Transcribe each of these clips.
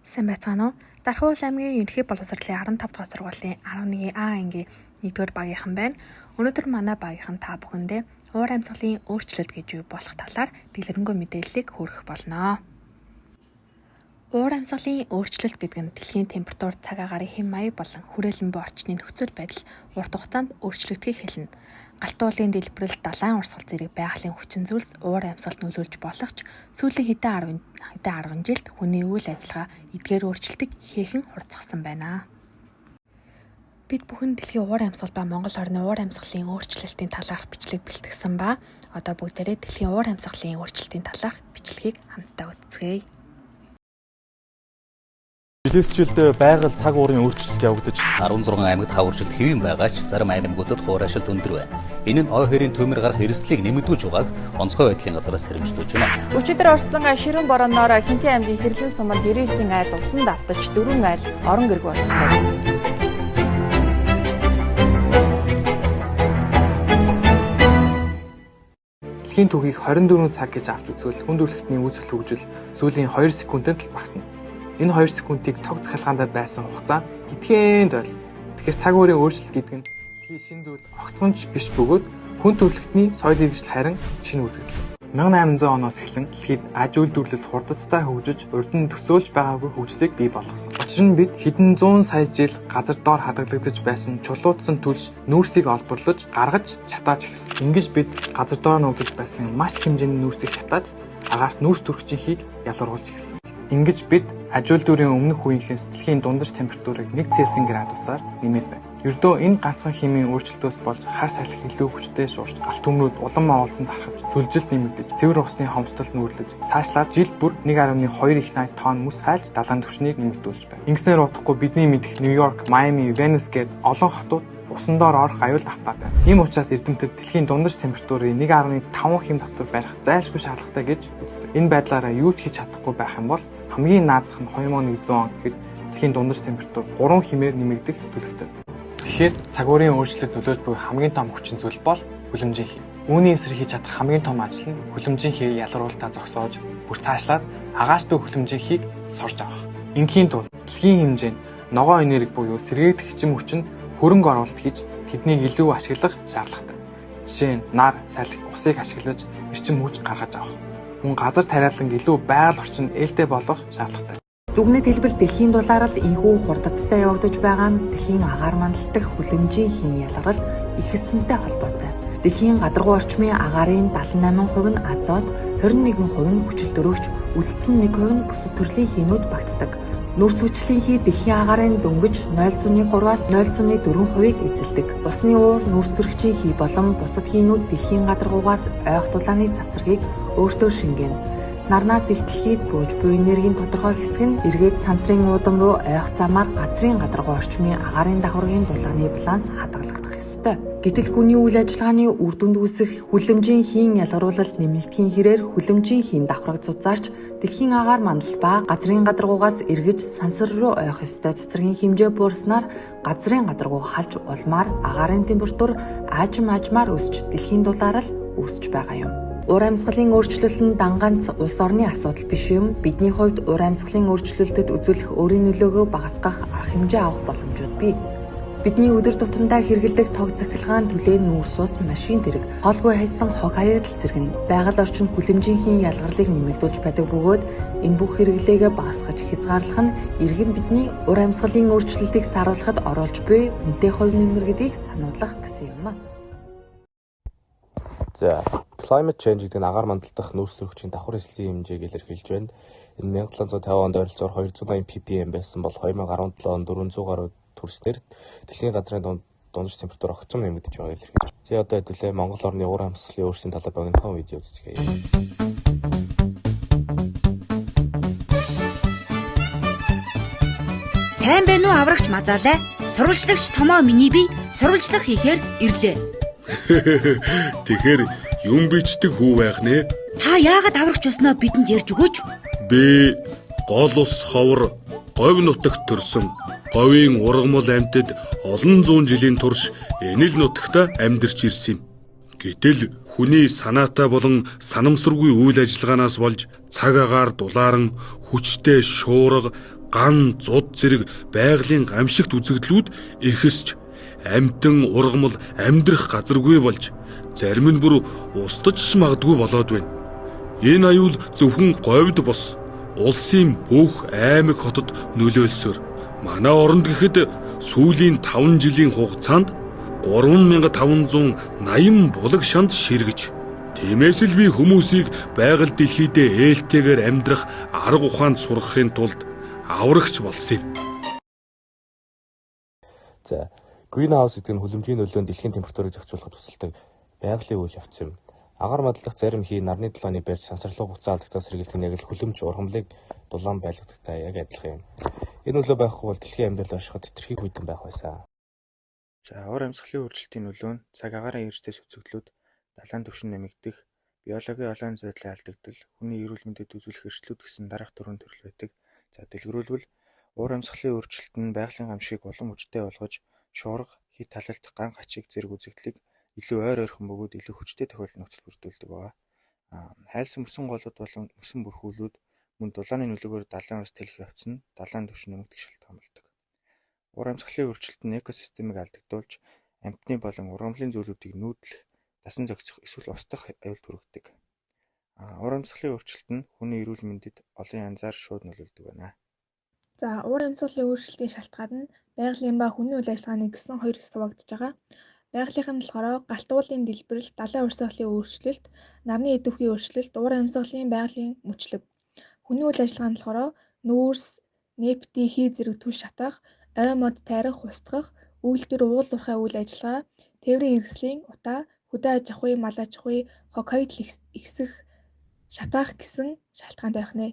Сайн байцгаана уу? Дархуул аймгийн Ерөнхий боловсролын 15 дугаар сургуулийн 11 А ангийн 1-р багийнхан байна. Өнөөдөр манай багийнхан та бүхэндээ уур амьсгалын өөрчлөлт гэж юу болох талаар дэлгэрэнгүй мэдээллийг хүргэх болно. Уур амьсгалын өөрчлөлт гэдэг нь дэлхийн температур, цаг агаарын хэм маяг болон хүрээлэн буй орчны нөхцөл байдал урт хугацаанд өөрчлөгдөхийг хэлнэ. Галт уулын дэлбэрэл, далайн урсгал зэрэг байгалийн хүчин зүйлс уур амьсгалд нөлөөлж болох ч сүүлийн хэдэн 10 жилд хүний үйл ажиллагаа эдгээр өөрчлөлтийг ихээхэн хурдасгасан байна. Бид бүхэн дэлхийн уур амьсгал ба Монгол орны уур амьсгалын өөрчлөлтийн талаарх бичлэг бэлтгэсэн ба одоо бүгдээрээ дэлхийн уур амьсгалын өөрчлөлтийн талаарх бичлэгийг хамтдаа үзцгээе. Жилээс жилд байгаль цаг уурын өөрчлөлт явагдаж 16 аймагт хавар жилд хэвийн байгаа ч зарим аймагуудад хуурайшилт өндөр байна. Энэ нь ой хоёрын төмөр гарах эрсдлийг нэмэгдүүлж байгааг онцгой байдлын газраас сэрэмжлүүлж байна. Өчигдөр орсон ширүүн бороноор Хинтээ аймгийн Хэрлэн суманд 99 айл усан давтаж 4 айл орон гэргүй болсон байна. Дэлхийн түүхийг 24 цаг гэж авч үзвэл хүн төрөлхтний үүсэл хөгжил сүүлийн 2 секундэд л багтана. Энэ 2 секундыг тог цахилгаандаа байсан хугацаа хэдхэн тойл. Тэгэхээр цаг үеийн өөрчлөлт гэдэг нь дэлхийн шинэ зүйл огтхонч биш бөгөөд хүн төрөлхтний соёл иргэшил харин шинэ үзэгдэл. 1800 оноос эхлэн дэлхийд аж үйлдвэрлэл хурдацтай хөгжиж, урд нь төсөөлж байгаагүй хөгжлийг бий болгосон. Учир нь бид хэдэн зуун сая жил газар доор хадгалагдаж байсан чулуудсан түлш нүүрсийг олборлож гаргаж шатааж эхэлсэн. Ингэж бид газар доор нуугдаж байсан маш хэмжээний нүүрсийг шатааж агаарт нүүрс төрөгчийн хийг ялгаруулж эхэлсэн. Ингэж бид аж үйлдвэрийн өмнөх үеийнхээс дэлхийн дундаж температурыг 1 Цельсийн градусаар нэмээд байна. Ердөө энэ ганцхан химийн өөрчлөлтөөс болж хар салхи илүү хүчтэй шуурч, галт түмнүүд улам оволцсон тархаж, цөлжилт нэмэгдэж, цэвэр усны хомсдол нүүрлэж, цаашлаад жил бүр 1.2 их 80 тонн мөс хайлж далайн түвшнийг нэмэгдүүлж байна. Ингэснээр удахгүй бидний мэдэх Нью-Йорк, Майами, Венес гээд олон хотууд усан доор орох аюул автаад байна. Ийм учраас эрдэмтэд дэлхийн дундаж температурыг 1.5 хэм дотор барих зайлшгүй шаардлагатай гэж үздэг. Энэ байдлаараа юу ч хийж чадахгүй байх юм бол хамгийн наад зах нь 2100 он гэхэд дэлхийн дундаж температур 3 хэмээр нэмэгдэх төлөвтэй. Тэгэхээр цаг үеийн өөрчлөлт нөлөөлж буй хамгийн том хүчин зүйл бол хүлэмжийн хий. Үүний эсрэг хийж чадах хамгийн том ажил нь хүлэмжийн хий ялгаруулалтаа зогсоож, бүр цаашлаад агаарт буй хүлэмжийн хийг сорж авах. Ингийн тулд дэлхийн хэмжээнд ногоон энерги буюу сэргээгдэх хүчин хүч нь хөрөнгө оруулалт хийж тэднийг илүү ашиглах шаардлагатай. Жишээ нь нар, салхи, усыг ашиглаж эрчим хүч гаргаж авах. Мөн газар тариаланг илүү байгаль орчинд ээлтэй болгох шаардлагатай. Дүгнэлт хэлбэл дэлхийн дулаарал энэхүү хурдацтай явагдаж байгаа нь дэлхийн агаар мандал дахь хүлэмжийн хийн ялгаралт ихэссэнтэй холбоотой. Дэлхийн гадаргуу орчмын агаарын 78% нь азот, 21% нь хүчил төрөгч, үлдсэн 1% нь бусад төрлийн хийнүүд багтдаг. Нүүрс хүчлийн хий дэлхийн агаарын дөнгөж 0.3-аас 0.4%-ийг эзэлдэг. Усны уур, нүүрс төрөгчийн хий болон бусад хийнүүд дэлхийн гадаргуугаас ойх дулааны цацрагийг өөртөө шингээнэ. Нарнаас их дэлхийд бууж буй энергийн тодорхой хэсэг нь эргээд сансрын уудам руу ойх замаар газрын гадаргуу орчмын агаарын давхаргын дулааны баланс хадгалагдах ёстой. Гэтэл хүний үйл ажиллагааны үр дүнд үүсэх хүлэмжийн хийн ялгаруулалт нэмэлтийн хэрээр хүлэмжийн хийн давхарга цуцаарч дэлхийн агаар мандал ба газрын гадаргуугаас эргэж сансар руу ойх ёстой цацрагийн хэмжээ буурснаар газрын гадаргуу халж улмаар агаарын температур аажим аажмаар өсч дэлхийн дулаарал үүсч байгаа юм. Уур амьсгалын өөрчлөлт нь дан ганц улс орны асуудал биш юм. Бидний хувьд уур амьсгалын өөрчлөлтөд үзүүлэх өөрийн нөлөөгөө багасгах арга хэмжээ авах боломжууд бий. Бидний өдөр тутамдаа хэрэглэдэг тог цахилгаан, түлээ, нүүрс ус, машин тэрэг, хоолгүй хайсан хог хаягдал зэрэг нь байгаль орчин хүлэмжийн хийн ялгарлыг нэмэгдүүлж байдаг бөгөөд энэ бүх хэрэглээгээ багасгаж хязгаарлах нь иргэн бидний уур амьсгалын өөрчлөлтийг сааруулахад оруулж буй үнэтэй хувь нэмэр гэдгийг сануулах гэсэн юм а. За, climate change гэдэг нь агаар мандал дахь нүүрс төрөгчийн давхар эслийн хэмжээг илэрхийлж байна. Энэ 1750 онд ойролцоогоор 280 ppm байсан бол 2017 онд 400 гаруй төрснээр дэлхийн газрын дундаж температур огцом нэмэгдэж байгааг илэрхийлж байна. За, одоо хэдүүлээ Монгол орны уур амьсгалын өөрчлөлтийн талаар богинохон видео үзцгээе. Сайн байна уу аврагч Мазаалай? Сурвалжлагч Томоо миний бие сурвалжлах хийхээр ирлээ. Тэгэхээр юм бичдэг хүү байх нэ? Та яагаад аврагч болсноо бидэнд ярьж өгөөч. Би гол ус ховор говь нутагт төрсөн. Говийн ургамал амьтад олон зуун жилийн турш энэ л нутагта амьдарч ирсэн юм. Гэтэл хүний санаатай болон санамсаргүй үйл ажиллагаанаас болж цаг агаар дулааран хүчтэй шуурга, Ган, зуд зэрэг байгалийн гамшигт үзэгдлүүд ихэсч амьтан ургамал амьдрах газаргүй болж зарим нь бүр устж магадгүй болоод байна. Энэ аюул зөвхөн говьд бус улсын бүх аймаг хотод нөлөөлсөөр манай оронд гэхэд сүүлийн 5 жилийн хугацаанд 3580 булаг шанд ширгэж, тиймээс л би хүмүүсийг байгаль дэлхийдээ ээлтэйгээр амьдрах арга ухаанд сургахын тулд аврагч болсон юм. За, greenhouse гэдэг нь хүлэмжийн нөлөөнд дэлхийн температурыг зохицуулахад тусалдаг байгалийн үйл явц юм. Агаар мадлах зарим хий нарны дулааны барьж сансарлуу буцаа алдагдахаас сэргийлэх нь яг л хүлэмж ургамлыг дулаан байлгадагтай яг адилхан юм. Энэ нөлөө байхгүй бол дэлхийн амьдрал оршиход хэтэрхий хүйтэн байх байсан. За, уур амьсгалын өөрчлөлтийн нөлөө нь цаг агаарын эрсдэлс үзэгдлүүд, далайн түвшин нэмэгдэх, биологийн олон янз байдлын алдагдал, хүний эрүүл мэндэд үзүүлэх эрсдлүүд гэсэн дараах дөрвөн төрөл байдаг. За, дэлгэрүүлбэл уур амьсгалын өөрчлөлт нь байгалийн гамшигыг улам хүчтэй болгож, шуурга, хэт халалт, ган гачиг зэрэг үзэгдлийг илүү ойр ойрхон бөгөөд илүү хүчтэй тохиолдол нөхцөл бүрдүүлдэг байгаа. Хайлсан мөсөн голууд болон мөсөн бүрхүүлүүд мөн дулааны нөлөөгөөр далайн ус тэлэх явц нь далайн түвшин нэмэгдэх шалтгаан болдог. Уур амьсгалын өөрчлөлт нь экосистемийг алдагдуулж, амьтны болон ургамлын зүйлүүдийг нүүдлэх, дасан зохицох эсвэл устгах аюулд хүргэдэг. Уур амьсгалын өөрчлөлт нь хүний эрүүл мэндэд олон янзаар шууд нөлөөлдөг байна. За, уур амьсгалын өөрчлөлтийн шалтгаан нь байгалийн ба хүний үйл ажиллагааны гэсэн хоёр хэсэгт хуваагдаж байгаа. Байгалийнх нь болохоор галт уулын дэлбэрэл, далайн урсгалын өөрчлөлт, нарны идэвхий өөрчлөлт, уур амьсгалын байгалийн мөчлөг. Хүний үйл ажиллагаа нь болохоор нүүрс, нефтийн хий зэрэг түл шатах, ой мод тайрах, устгах, үйлдвэр уул уурхай үйл ажиллагаа, тээврийн хэрэгслийн утаа, хөдөө аж ахуй, мал аж ахуй, хог хаягдал ихсэх, шатаах гэсэн шалтгаантай байх нэ.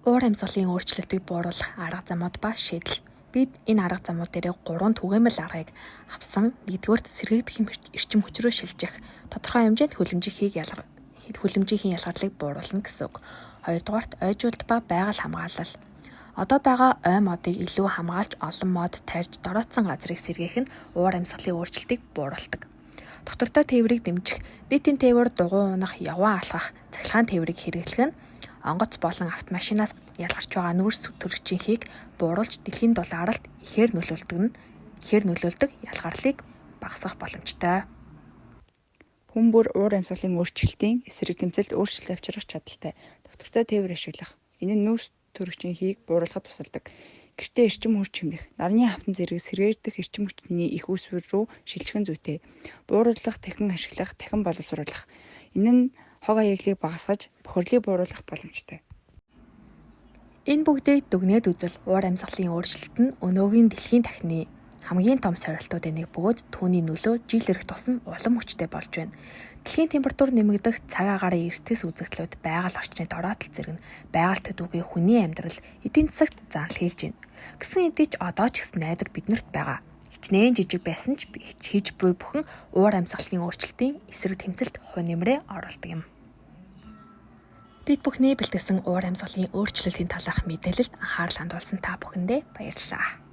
Уур амьсгалын өөрчлөлтийг бууруулах арга замууд ба шийдэл. Бид энэ арга замууд дээр 3 түгээмэл аргыг авсан. Нэгдүгээрт сэргээгдэх эрчим хүч рүү шилжих, тодорхой хэмжээнд хүлэмжийн ялгарлыг бууруулна гэсэн үг. Хоёрдугаарт ойжуулалт ба байгаль хамгаалал. Одоо байгаа ой модыг илүү хамгаалж олон мод тарьж доройтсон газрыг сэргээх нь уур амьсгалын өөрчлөлтийг бууруулдаг. Доктортой тээврийг дэмжих, нийтийн тээвэр дугуй унах, явган алхах, цахилгаан тээврийг хэрэглэх нь онгоц болон автомашинаас ялгарч байгаа нүүрс төрөгчийн хийг бууруулж дэлхийн дулааралд ихээр нөлөөлдөг ялгарлыг багасгах боломжтой. Хүн бүр уур амьсгалын өөрчлөлтийн эсрэг тэмцэлд өөрчлөлт авчрах чадaltaй. Доктортой тээвэр ашиглах. Энэ нь нүүрс төрөгчийн хийг бууруулахад тусалдаг. Гэртээ эрчим хүч хэмнэх, нарны хавтан зэрэг сэргээгдэх эрчим хүчний их үүсвэр рүү шилжих нь зүйтэй. Бууруулах, дахин ашиглах, дахин боловсруулах. Энэ нь хог аяглыг багасгаж, бохирлыг бууруулах боломжтой. Энэ бүгдийг дүгнээд үзвэл уур амьсгалын өөрчлөлт нь өнөөгийн дэлхийн дахны хамгийн том сорилтуудын нэг бөгөөд түүний нөлөө жил ирэх тусам улам хүчтэй болж байна. Дэлхийн температур нэмэгдэх, цаг агаарын эрсдэлс үзэгдлүүд, байгаль орчны дороотол зэрэг нь байгаль төдийгүй хүний амьдрал, эдийн засагт занл хийлж байна. Гэсэн хэдий ч одоо ч гэсэн найдвар биднэрт байгаа. Хичнээн жижиг байсан ч хийж буй бүхэн уур амьсгалын өөрчлөлтийн эсрэг тэмцэлд хувь нэмрээ оруулдаг юм. Бид бүхний бэлтгэсэн уур амьсгалын өөрчлөлтийн талаарх мэдээлэлд анхаарал хандуулсан та бүхэндээ баярлалаа.